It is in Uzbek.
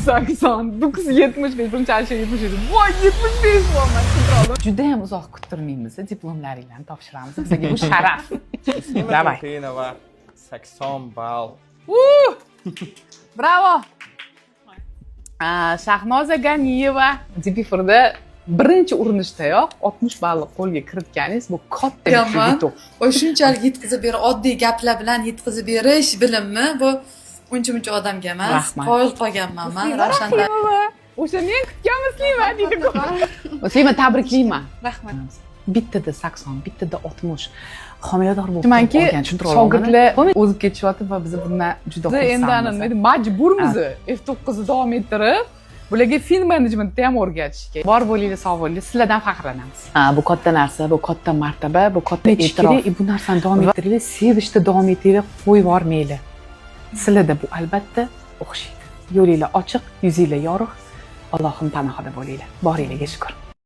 89, 75, birinchi Alisher 77. Voy, 75 deyapman, tushuntira. Judayam uzoq kuttirmaymiz, diplomlaringlarni topshiramiz. Bizga bu sharaf. Давай. Muqinova 80 ball. Bravo! Shahnoza Ganiyeva, DPFRda birinchi urinishdayoq 60 ballni qo'lga kiritganingiz bu katta bitta Yomon. yutuq. Voy, shunchalik yetkazib berish, oddiy gaplar bilan yetkazib berish bilimmi bu uncha muncha odamga emas. Rahmat. Qoyil qolganman man Ravshandan. Muslima, o'sha men kutgan Muslima deydi. Muslima, tabriklayman. Rahmat. Bittada 80, bittada 60. Homilador bo'lib Manki shogirdlar o'zib ketishyapti va biz bundan juda xursandmiz. Endi majburmiz F9 ni davom ettirib, bularga fin menejmentni ham o'rgatishga. Bor bo'linglar, sog' bo'linglar, sizlardan faxrlanamiz. Ha, bu katta narsa, bu katta martaba, bu katta e'tirof. Bu narsani davom ettiringlar, sevishda davom etinglar, qo'yib yubormanglar. Sizlarda bu albatta o'xshaydi. Yo'linglar ochiq, yuzinglar yorug'. Allohim panohida bo'linglar. Boringlarga shukur.